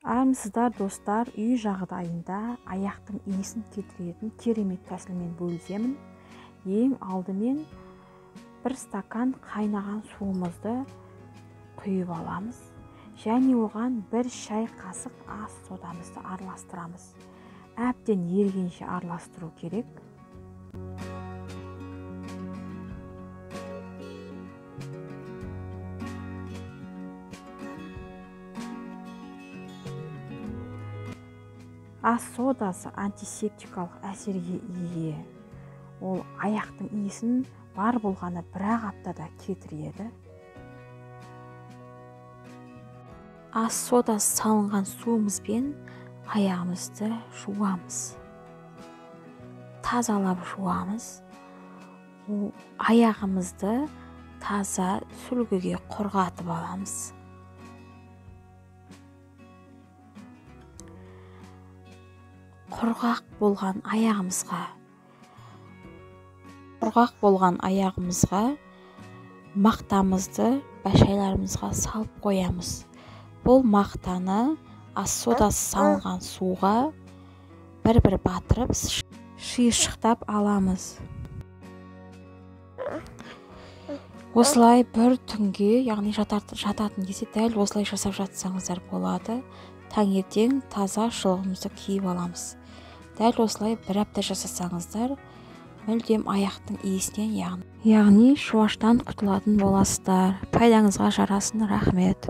Армысыздар, достар, үй жағдайында аяқтың иісін кетіретін керемет тәсілмен бөлісемін. Ең алдымен бір стакан қайнаған суымызды құйып аламыз және оған бір шай қасық ас содамызды араластырамыз. Әбден ергенше араластыру керек. Ас содасы антисептикалық әсерге ие. Ол аяқтың иісін бар болғаны бір-ақ аптада кетіреді. Ас содасы салынған суымызбен аяғымызды жуамыз. Тазалап жуамыз. Аяғымызды таза сүлгіге құрғатып аламыз. Құрғақ болған аяғымызға мақтамызды бәшайларымызға салып қоямыз. Бұл мақтаны ас содасы салынған суға бір-бір батырып шиыршықтап аламыз. Осылай бір түнге, яғни жататын кезде дәл осылай жасап жатсаңыздар болады. Таңертең таза шұлығымызды киіп аламыз. Дәл осылай бір апта жасасаңыздар, мүлдем аяқтың иісінен, яғни шуаштан құтылатын боласыздар. Пайдаңызға жарасын, рахмет.